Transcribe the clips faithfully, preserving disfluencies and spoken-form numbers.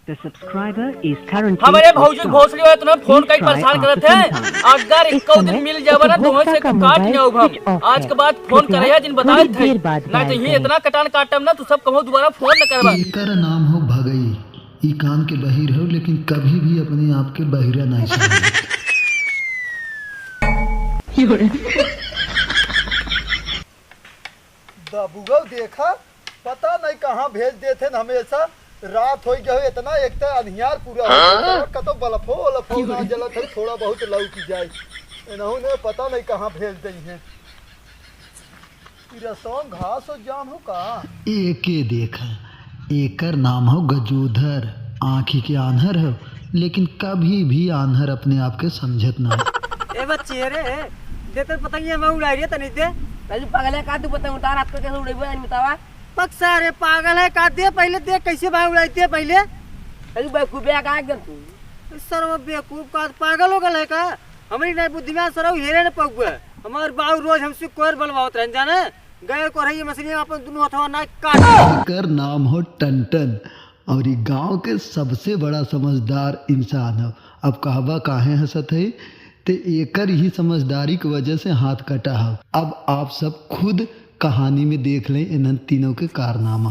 The subscriber is currently हमरे भौजी switched off. भोसड़ी वाले तुम्हें फोन कई परेशान करत हैं। अगर इक्को दिन मिल जावा ना, तुम्हें से काट नहीं हम। आज के बाद फोन करे है जिन बताए थे, नहीं तो ये इतना कटान काटम ना, तू सब कहो दोबारा फोन न करबा। एकर नाम हो भगई। ई कान के बहिर हो, लेकिन कभी भी अपने आप के बहिरा नहीं समझे। दबुआ देखा, पता नहीं कहाँ भेज देथे न हमेशा। रात होइ गए हो इतना, एक तो अन्हियार पूरा हो गया, हाँ? कतो बलफो वलफो ना जलत है, थोड़ा बहुत लौकी जाए। इन्होंने पता नहीं कहाँ भेज दई हैं। ई रसों घास हो जाम हो का? एके देखा, एकर नाम हो गजोधर, आँखी के आन्हर हो, लेकिन कभी भी आन्हर अपने आप के समझत ना। ए बच्चे रे, दे तो पतंगिया मैं उड़ाई रे तनी दे। तनी पगले का तू पतंग उतार, रात को कैसे उड़ेबो, जान बतावा। पक सारे पागल है का, दे पहले, दे कैसे भाई उड़ाई दे पहले। तनी बेवकूफिया का एकदम तू। सरवा बेवकूफ का, पागल हो गल है का? हमरी नहीं बुद्धि में सरवा हेरे न पउबे। हमार बाऊ रोज हमसे कोयर बलवावत रहन जाने। गैर को रही मछली अपन दुनू हथवा ना काट। एकर नाम हो टनटन और ई गांव के सबसे बड़ा समझदार इंसान हो। अब कहबा काहे हंसत है, ते एकर ही समझदारी की वजह से हाथ कटा हो। अब आप सब खुद कहानी में देख लें इन्हन तीनों के कारनामा।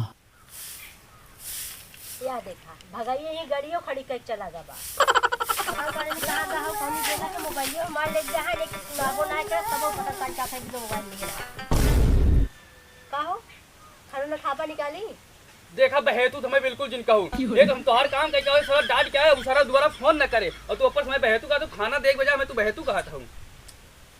या देखा, भगइया ही गड़ियो खड़ी कइ चला गबा। का करे, कहाँ गवा, कौनी देना के मोबाइलियो मार ले जा है, लेकिन सुनाबो ना करे, तबो पता चल जात है कि मोबाइल ले रहा। का हो, खाना ना खाबा निकाली? देखा बहेतू, तुम्हें बिल्कुल जिन कहू। एक हम तोहार काम कइ के आवे, सारा डांट के आवे, उ सारा दोबारा फोन न करे। और तू ऊपर से मैं बहेतू का, तू खाना देख बजा, मैं तू बहेतू कहत हूँ।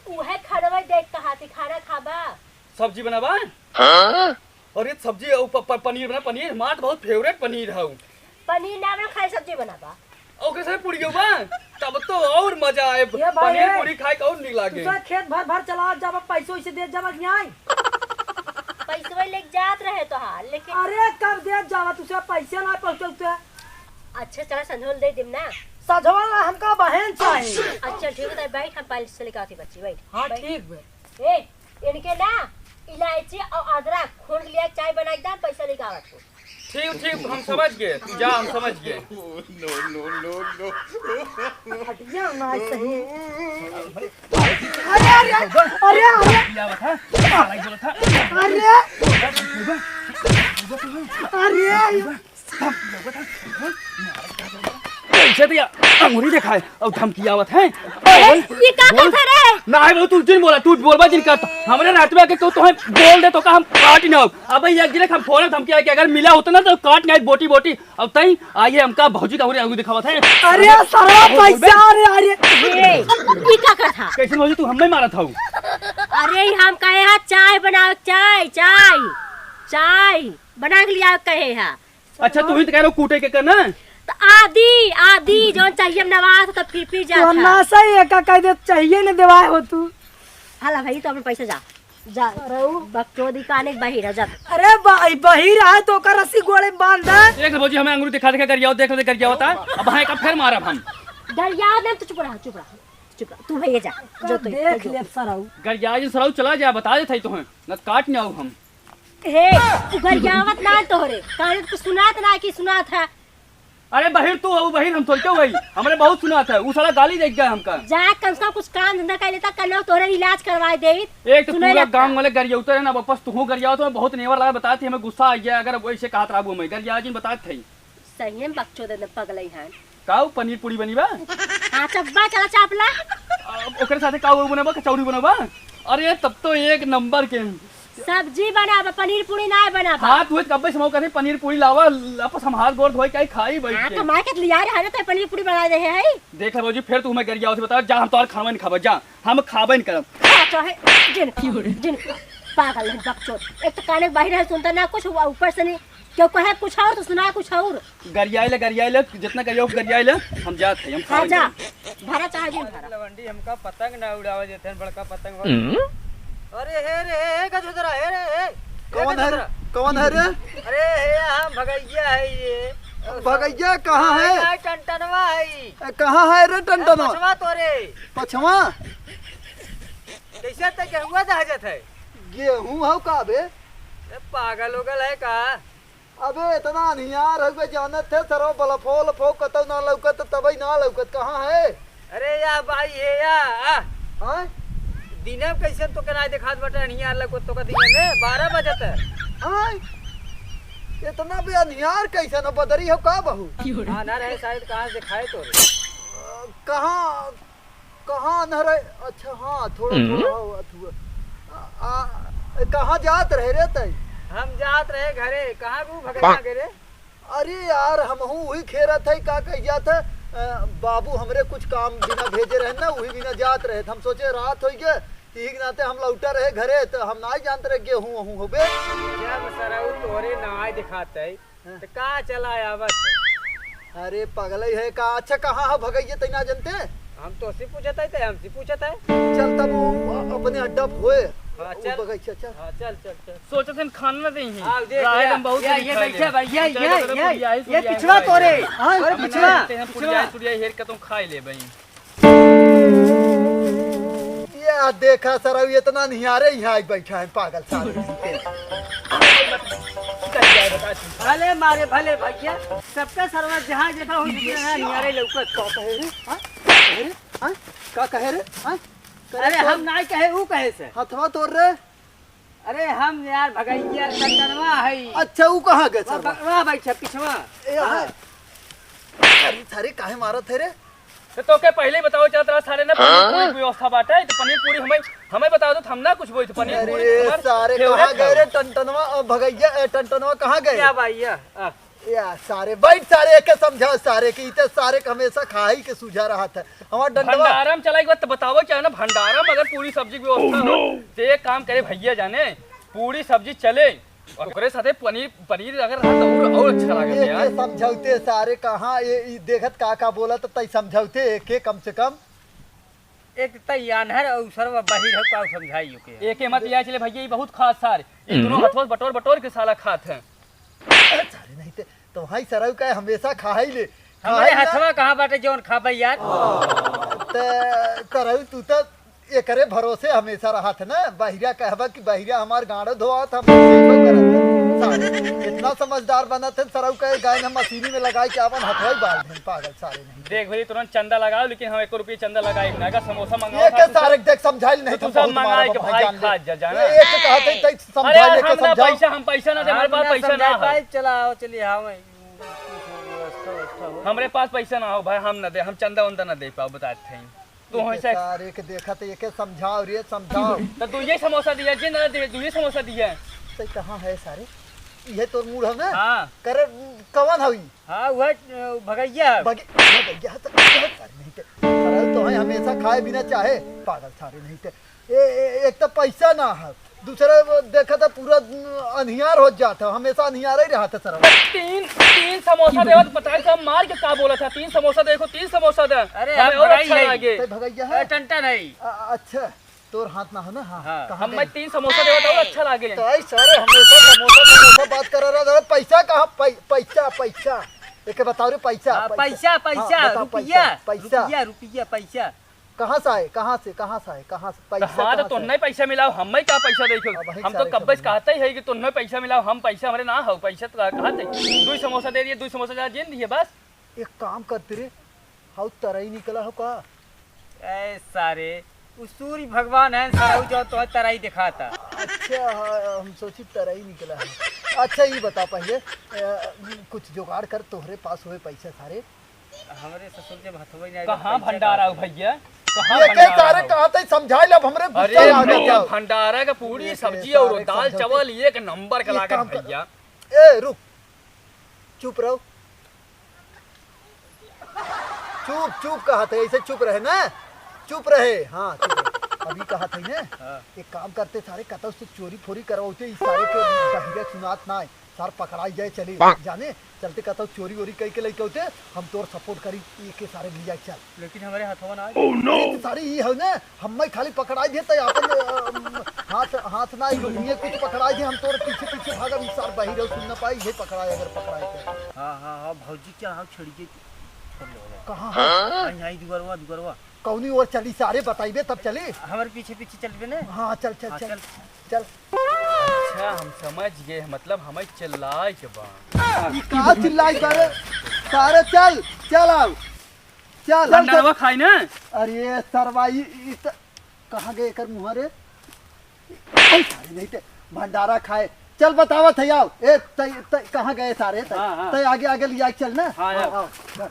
उहे खाना देख कहा थी, खाना खाबा? सब्जी बनाबा? हाँ? अरे सब्जी, अउ प-, प-, पनीर बना, पनीर, हमार तो बहुत favourite पनीर हउ। पनीर ना बना, खाली सब्जी बनाबा। ओकरे साथे पूड़ियो बा, तब तो और मजा आए। ये भाई, पनीर ए, पूड़ी खाए के और नीक लागे। दूसरा खेत भर भर चला जाबा, पैसो इसे दे जाबा कि नहीं? पैसवा लेके जात रहे तोहार, लेकिन अरे कब दे जाबा, तुसे पैसे ना पहुँचल ते। अच्छा चला, संझोल दे दिम ना। संझोल ना, हमका बहन चाहिए। अच्छा ठीक है, बैठ, हम पालिश से लेके आती बच्ची, बैठ, हाँ, बैठ। ठीक बे। ए, इनके ना इलायची और अदरक खोंद लिया, चाय बनाई दा, पैसा लेके आवत हूँ। ठीक, ठीक, हम समझ गए, तू जा, हम समझ गए। No, no, no, no। हटिया ना सही। अरे, अरे, अरे, अरे। क्या बात है? क्या बोला था? अरे। अरे। कैसे दिया? अंगूरी दिखाए और धमकी आवत है। अरे, बोल, ये का बोल। कहता रे? ना, वो तू जिन बोला, तू बोलबा जिन कहता। हमरे रात में आके तो तोहे बोल दे तो का हम काट ना हो। अबे ये गिरे हम फोन धमकी आके अगर मिला होता ना तो काट ना बोटी बोटी। अब तई आइए हमका भौजी का अंगूरी, अंगूरी दिखावत है। अरे सरवा अरे, बोल बे। पैसा, अरे, अरे। ये, ये का कहता? कैसे भौजी तू हमें मारा था? अरे हम कहे हा चाय बनाओ, चाय, चाय, चाय बना के लिया कहे हा। अच्छा, तू ही तो कह रहे हो कूटे के करना? तो आदि, आदि, जौन चाहिए हम नवाज तो फिर, फिर जात तो है। ना सही है, का कह दे, चाहिए न देवाए हो तू। हाला भाई, तो अपने पैसे जा, जा। अरे उ बकचोदी काने के बहिर है, जा। अरे भाई, बहिर है तो ओकर रस्सी गोड़े में बांध दे। देख ले भौजी, हमें अंगूरी दिखा, दिखा, गरियाओ, देख ले, गरियाओ होता। अब भाई का फेर मारब हम। गरियाओ नहीं, तू चुप रहा, चुप रहा, चुप रहा। तू भैया जा, जो तो देख जो। ले सरऊ। गरियाओ जी सरऊ, चला जा, बता देत है तोहे, न काट न आऊ हम। हे, उ गरियावत ना तोहरे, कान तो सुनात ना कि सुनात है। अरे बहिर तू हो, बहिर हम थोड़के होई, हमरे बहुत सुनात है, उ साला गाली देख गया हमका। जा कम से कम कुछ काम धंधा कर लेता, कल तोहरे इलाज करवाए देइत। एक तो सुने पूरा लगता। गांव वाले गरियावत है ना, वापस तू गरियावत हो, बहुत नेवर लगा, बताती हमें गुस्सा आ गया, अगर वैसे कहत रहबू हमें, गरिया जिन बतात है। सही में बकचोद एकदम पगलई हन। का उ पनीर पूरी बनी बा? हाँ, चब्बा, चला चाप ला। अब ओकरे साथे का उ बनबा, कचौड़ी बनबा? अरे, तब तो एक नंबर के। सब्जी बनाबा, पनीर पूरी ना बनाबा। हाँ, तू कब्बे से मौका थे, पनीर पूरी लावा, वापस हम हाथ गोड़ धोए के आई, खाई बैठ हाँ, के। तो मार के लिया रहे, तो पनीर पूरी बना दे है। देख ले भौजी, फिर तू हमें गरियावत है, बता, जा, हम तोहार खाना नहीं खाबा, जा, हम खाबे नहीं करब। हाँ, चाहे जिन, जिन, पागल है, बकचोद। एक तो काने के बाहर है, सुनता ना कुछ, हुआ ऊपर से नहीं, क्यों कहे कुछ और तो सुना कुछ और। गरियाइले, गरियाइले, जितना कहियो गरियाइले, हम जात है, हम हाँ, खावे जा। जाए। भरा चाहे जिन भरा। लवंडी हमका पतंग ना उड़ावे देते हैं, बड़का पतंग वाला। हम्म? अरे हे रे, हे, हे गजोदरा, हे रे, हे। कौन है? गजोदरा। कौन है रे? अरे हे, हम भगैया है ये। भगैया कहाँ है? यहाँ टनटनवा है। ए, कहाँ है रे टनटनवा? पछवा तो रे। पछवा? कैसे ते गेहुआ दहजत है? गेहूं हौ का बे? ए, पागल उगल है का? अबे, इतना अन्हियार हउवे, जानत है, सरवा बलफो लफो कतौ ना लौकत, तबई ना लौकत, कहाँ है? अरे या भाई, हे या, आ। हाँ? दिने में कैसे तोके ना देखात बाटे, अन्हियार लौकत तोका दिने में, बारह बजत है। हाँ? इतना बे अन्हियार कैसे न, बदरी हो का बहू? हाँ, ना रहे शायद, कहाँ से दिखाए तोरे? अ, कहाँ? कहाँ न रहे? अच्छा, हाँ, थोड़ा, हम्म। थोड़ा हुआ, हुआ। आ, आ, कहाँ जात रहे रे तै? हम जात रहे घरे। कहाँ को भगत पाक। ना गए रे? अरे यार, हमहू वही खेरत है, का कह जात है, अ, बाबू हमरे कुछ काम बिना भेजे रहे ना, वही बिना जात रहे। हम सोचे रात हो गए, यही के नाते हम लौटा रहे घरे, तो हम ना जानत रहे गेहूं वहूं होबे। जब सरऊ तोरे ना आए दिखाते, हाँ। तो का चला आवत है? अरे पगलई है का? अच्छा, कहाँ हो भगैया, तै ना जनते? हम तो से पूछत है, ते हमसे पूछत है। चल तब वो अपने अड्डा पे होए। हाँ, वो चल। बगैचा, चल। हाँ, चल, चल, चल। सोचत हन खाना ना देही। हाँ, देख, राहे ये, दम बहुत ये, देरी ये खाई बैठे ले। भाई, ये, चल, ये, चल, ये, पुड़िया, ये सुड़िया पिछवा है तोरे। भाई। हाँ, अरे हम पिछवा, ना देते हैं, पुड़िया, पिछवा। सुड़िया हेर के तुम खाई ले भाई। या देखा सरऊ, इतना निहारे यहाँ आई बैठा है पागल सारे। भले मारे, भले भैया, सबका सरवा जहाँ देखा हो, यहाँ निहारे लौकत। का कहे रे? हाँ? का कहे रे? हाँ? का कहे रे? हाँ? करे अरे तो हम नाई कहे, ऊ कहे से। हथवा तोर रे। अरे हम यार भगैया टंटनवा है। अच्छा, ऊ कहाँ गए वो सरवा? बकवा बैठा पिछवा। ए, हाँ। हाँ। अरे सारे काहे मारत है रे? तो तोके पहिले ही बताओ चाहत रहा सारे ना, पनीर पूरी की व्यवस्था बाटे, तो पनीर पूरी हमें, हमें बताओ तो हम ना कुछ बोलते। पनीर पूरी अरे हमारे सारे favourite कहाँ गए है। रे टंटनवा, अ, भगैया, ए, टंटनवा कहाँ गए? क्या भाई, या, आ। या सारे बैठ, सारे एके समझाओ, सारे के इते सारे के हमेशा खाही के सूझा रहत है। हमार डंडवा भंडारा में चला एक बात तो बताओ क्या है ना, भंडारा में अगर पूरी सब्जी की व्यवस्था हो, तो एक काम करे भैया जाने, पूरी सब्जी चले, ओकरे साथे पनीर, पनीर अगर रहा तो और, और अच्छा लागत एके यार। समझौते सारे कहाँ, ये, ई देखत का का बोलत, तई समझौते एके कम से कम। एक त ई आन्हर अउ सरवा बहिर हो, का समझाई ओके? एके मत लिया चले भैया, ई बहुत खास सार। ई दोनों हम्म। हथवा से बटोर बटोर के साला खात हैं। सारे नहीं ते, तो भाई सरऊ का हमेशा खाई ले। हमारे खाई ना। हथवा कहाँ बाटे जौन खाबे यार? ते सरऊ तू तो एकरे भरोसे हमेशा रहत है ना। बहिरा कहबा कि बहिरा हमार गाड़ो धोआत, हम ठीक हो करत है। सारे इतना समझदार बनत है, सरऊ का गाय हम मशीनी में लगाई के अपन हथवा ही बाल देन, पागल सारे नहीं। देख भैया, तुरंत चंदा लगाओ, लेकिन हम एको रुपये चंदा लगाई ना। अगर समोसा मंगाओ ये था के तुमसे, सारे देख समझाइल नहीं तो तो, तुमसे बहुत मंगाए मारा के भाई भाई जान ले। खा जा, जाना। ये एक कहा थे, तई अरे समझाइल यार, लेके हम ना समझाओ। पैसा, हम पैसा ना दे, हमारे हम पास ना पैसा ना समझाए हो। पाए, चला आओ, चलिए, हाँ, वही व्यवस्था, व्यवस्था हो। हमरे पास पैसा ना हो भाई, हम ना दे, हम चंदा वंदा ना दे पाओ, बताते हैं। तू ये हो के ऐसे सारे के देखा तो ये के समझाओ रे, समझाओ। तो तू ये समोसा दिया, जिन ना दे, तू ये समोसा दिया। तई कहाँ है सारे? ये तोर मूड़ है ना? हाँ। करे, कवन हवी? हाँ, वह, अ, भगैया। भगे-, भगैया तो, तो कर नहीं ते। सरल तो है, हमेशा खाए बिना चाहे, पागल सारे नहीं ते। ए, ए, एक तो पैसा ना है, दूसरा वो देखा था पूरा, अम, अन्हियार हो जाता, हमेशा अन्हियार ही रहा था सरल। तीन, तीन समोसा देवा तो पता है सब मार के का बोला था, "तीन समोसा देखो, तीन समोसा दे।" अरे, हमें हम और भगाई अच्छा है। लागे। ते भगैया है? ए, टंटन है। अ-, अच्छा। तोर हाथ ना हो ना, हाँ, हाँ, कहाँ हम गए? मैं तीन समोसा देवा तो अच्छा लागे। तो आई सारे हमेशा समोसा, समोसा बात कर रहा था। पैसा कहाँ? पै-, पैसा, पैसा। एके बताओ रे, पैसा, हाँ, पैसा। पैसा, हाँ, पैसा, बताओ, रुपया, पैसा, पैसा। रुपया, रुपया, पैसा। कहाँ से आए? कहाँ से, कहाँ से आए? कहाँ से? तो पैसा हाँ, तो कहाँ से तोहने आए? पैसा मिलाओ, हम ही का पैसा देखो? अब वही हम तो सारे कब्बे से समझ में। कहते ही है कि तोहने पैसा मिलाओ, हम पैसा हमरे ना हो, पैसा तो कहा थे। दो ही समोसा दे दिए, दो ही समोसा ज्यादा जिन दिए बस। एक काम करते रे, हाउ तरई निकला हो का? ए सारे, उ सूर्य भगवान है, सरऊ जो तो तरई दिखाता। अच्छा, हाँ, हम सोची तरई निकला है। अच्छा, ये बता पहले, अ, कुछ जुगाड़ कर, तोहरे पास हुए पैसा सारे। हमरे ससुर जब हथवा ही नहीं कहाँ भंडारा हो भैया? कहाँ ये के भंडारा सारे हो? कहाँ तक समझाए लब, हमरे गुस्सा अरे लागत भैया, है। भंडारा का पूरी ये के सब्जी और सारे दाल समझौते। चावल एक नंबर का एक लागत काम कर। भैया। ए, रुक, चुप रहो। चुप, चुप कहत है, ऐसे चुप रहे ना, चुप रहे। हाँ, चुप रहे। अभी कहत है ना, हाँ। एक काम करते, सारे कतौ से चोरी फोरी करवाते, इस सारे के बहिरे सुनात ना है, सार पकड़ाई जाए, चली जाने, चलते कतौ चोरी वोरी कई के लइके होते, हम तोर support करी, ये के सारे लिया चल। लेकिन हमरे हथवा ना आए। Oh no! ये तो सारे ये है ना, हम्मे खाली पकड़ाई दे, तो अपन, अम, हाथ, हाथ ना, ये कुछ पकड़ाई दे, हम तोर पीछे, पीछे भागब, ई सार बहिरे सुन ना पाई, ये पकड़ाई अगर पकड़ाई तो। हाँ, हाँ, हाँ, भौजी क्या हाँ छड़ी के कहाँ? हाँ, यहाँ दुगरवा, दुगरवा। कौनी ओर चली सारे बताइबे तब चली। हमारे पीछे, पीछे चलबे ने। हाँ, चल, चल, हाँ, चल, चल। चल। अच्छा, हम समझ गए, मतलब हमें चिल्लाए के बा। ई का चिल्लाए के बा रे? सारे चल, चल आओ। चल, चल, भंडारवा चल। खाई ना। अरे सरवा, ई, ई त, कहाँ गए एकर मुँह रे? ए, सारे नहीं ते, भंडारा खाए। चल बतावत है, आओ। ए, तै, तै, कहाँ गए सारे? तै, हाँ, हाँ। तै आगे, आगे लिया के चल ना। हाँ, आओ, हाँ। आओ, चल।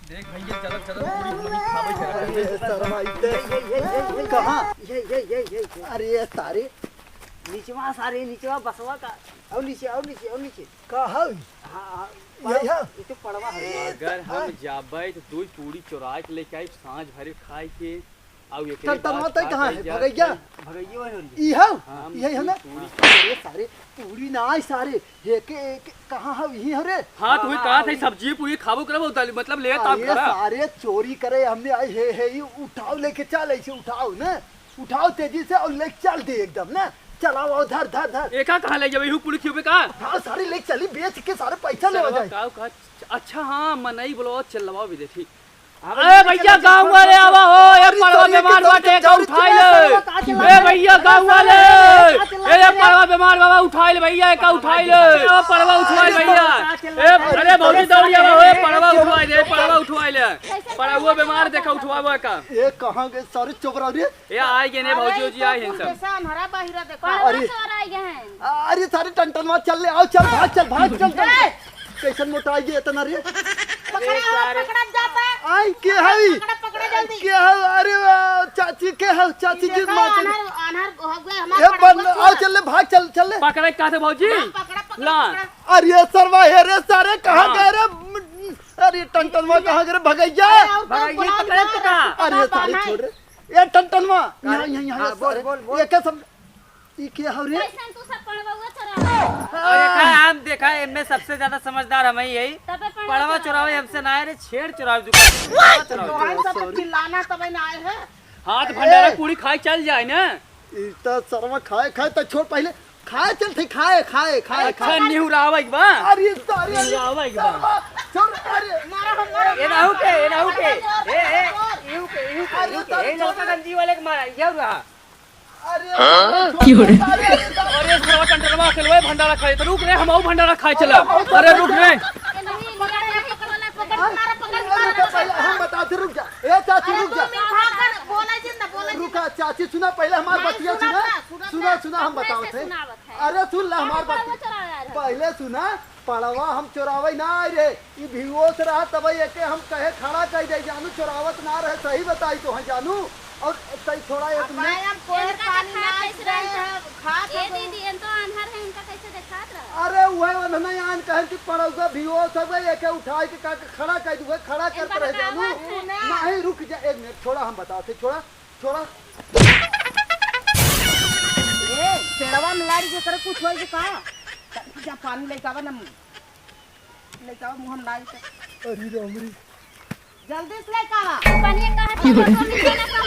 देख भैया, चलो, चलो, पूरी हम ही खावे के रखा है। ए, सरवा, ई ते। ये, ये, ये, ये, ये, कहाँ? ये, ये, ये, ये, ये। अरे, सारे। निचवा सारे, निचवा बसवा का। आओ नीचे, आओ नीचे, आओ नीचे। का हौ? हाँ, हाँ, यही पड़वा, है? ये तो पड़वा है। अगर हम जाबै तो दुई पूरी चोराइ के लेके आइब, साँझ भरे खाइ के। आउ एकरे तन तनवा बाद तै का कहाँ कइल है? जात भगैया? है? भगैया वही हो रही है। ई हौ? हाँ, यही है ना? पूरी। अरे सारे, पूरी ना आई सारे। हे के, के, कहाँ हौ? यही हौ रे? हाँ, तू ही हाँ, कहा था, ई सब्जी पूरी खाबो करबो, दाल, मतलब, ले ताप अरे करा। सारे चोरी करे हमने आई, हे, हे, ई उठाओ लेके चल, ऐसे उठाओ ना। उठाओ तेजी से और ले चल दे एकदम ना। चलाओ, आओ, धर, धर, धर। एका कहाँ ले जाबे? इहू पूरी खियोबे का? उठाओ, सारे ले चली, बेच के सारे पैसा लेवा चलवा जाए। का, का, अच्छा, हाँ, मनई बोलो, चलवा भी दे, ठीक। हाँ, अरे भैया, चलो, गाँव चलो, वाले चलो, आवा हो, ए अरे, पड़वा चलिए, बीमार चलो, बाटे, चलो, एका चलो, उठाई चलो, ले। चलो, चलो, ए भैया, चलो, गाँव चलो, वाले, चलो, चलो, ए, ए चलो, पड़वा बीमार बाबा, उठाई ले भैया, एका उठाई ले। ए पड़वा उठाई भैया। ए, अरे भौजी, दौड़ी आवा हो, ए पड़वा उठवाई ले, पड़वा उठवाई ले। पड़वा बीमार देखा, उठवावा का। ए, कहाँ गए सारे चोबरा रे? ए, आइ गए ने भौजी, भौजी आइ हैं सब। जैसा अन्हरा बाहिरा देखा। अरे। चोर आइ गए हैं। अरे सारे टनटनवा चल ले, आओ चल, भाग चल, भाग चल, चल। ए! कैसन मोटा आइ गए इतना रे? पकड़ा हो, सारे। पकड़ा जाता है। आई, के हई? पकड़ा, पकड़ा जल्दी। के हई? अरे, आ, चाची के हई? चाची जी देखा, मार के। अनहर, अनहर हो गए, हमार ए, पकड़ा बंद, हुआ आओ चोर। चल ले, भाग चल, चल ले। पकड़े का थे भौजी? हाँ, पकड़ा, पकड़ा, ला। पकड़ा। अरे सरवा, हे रे सारे, कहाँ हाँ। गए रे? अरे टनटनवा कहाँ गए रे भगैया? अरे, और भगैया कौन पकड़े बना तो का? अरे सारे छोड़ रे। ए टनटनवा, यहाँ, यहाँ, यहाँ, हाँ, बोल, सारे। बोल, बोल। ये क्या सब, ई के हौ रे? कैसन तू सब पड़वा चोरावे? अरे का हम देखा, इनमें सबसे ज्यादा समझदार हम ही है। तबे पड़वा पड़वा चोरावे चोरावे। हमसे ना आए रे, छेड़ चोरावे दुकान। पड़वा चोरावे। तोहन सब चिल्लाना तबे ना आए हैं। हाँ, तो भंडारा ए! पूरी खाए चल जाए ना। ई तो सरवा खाए, खाए तो छोड़ पहले। खाए चल थे, खाए, खाए, खाए, अच्छा, खाए। निहुरावे के बा? अरे सारे, निहुरावे के बा। सरवा, छोड़, अरे। मारा हम, मारा, ए, राहु के, ए, राहु के। ए, ए, इहू के, इहू के, अरे इहू के। सारे, ए, छोड़। लड़का गंजी वाले के मारा, ये रहा। अरे, हाँ? अरे, अरे, सरवा टंटनवा के लोए भंडारा खाए, तो रुक रे, हम आऊ भंडारा खाए चला। अरे, रुक रे। ए, नहीं, नहीं, नहीं, पकड़, पकड़, मारा, पकड़, अरे, मारा, रुक जा, पहले हम बताते, रुक जा। ए, चाची, अरे, रुक जा। तू भाग कर, बोला जिन ना, बोला जिन। रुका, चाची, सुना, पहले हमार नहीं, बतिया सुना सुना। ना, सुना सुना, ना। सुना, हम कैसे बतावत है। सुनावत है? अरे, सुन ला, हमार अरे, बतिया। चला यार। पहले सुना, पड़वा हम चोरावे ना आए रहे, ई बेहोश रहा, तब एके हम कहे खड़ा कइ दे जानू, चोरावत ना रहे, सही बताई तो है जानू। और तई थोड़ा एक अब मिनट। भाई, हम कोई इनका पानी तो खा ना कैसे दे रहे हैं? हैं, खात ए हो गई। दीदी, इन तो आन्हर है, इनका कैसे देखात रहा? अरे वह उन्होंने आन कहे कि पड़वा बेहोश हो गए, एके उठाए के का खड़ा कइ दे, खड़ा करत इनका रहे तो जानू। आवाज सुना। नहीं, रुक जा एक मिनट, थोड़ा हम बताते, थोड़ा, थोड़ा। ए, पेड़वा में लाड़ी के करे कुछ होई के का? जा पानी लेके आवा ना। लेके आओ, मुँह हम डाल के। अरे राम रे। जल्दी से लेके आवा। पानी कहाँ से लेके आवा?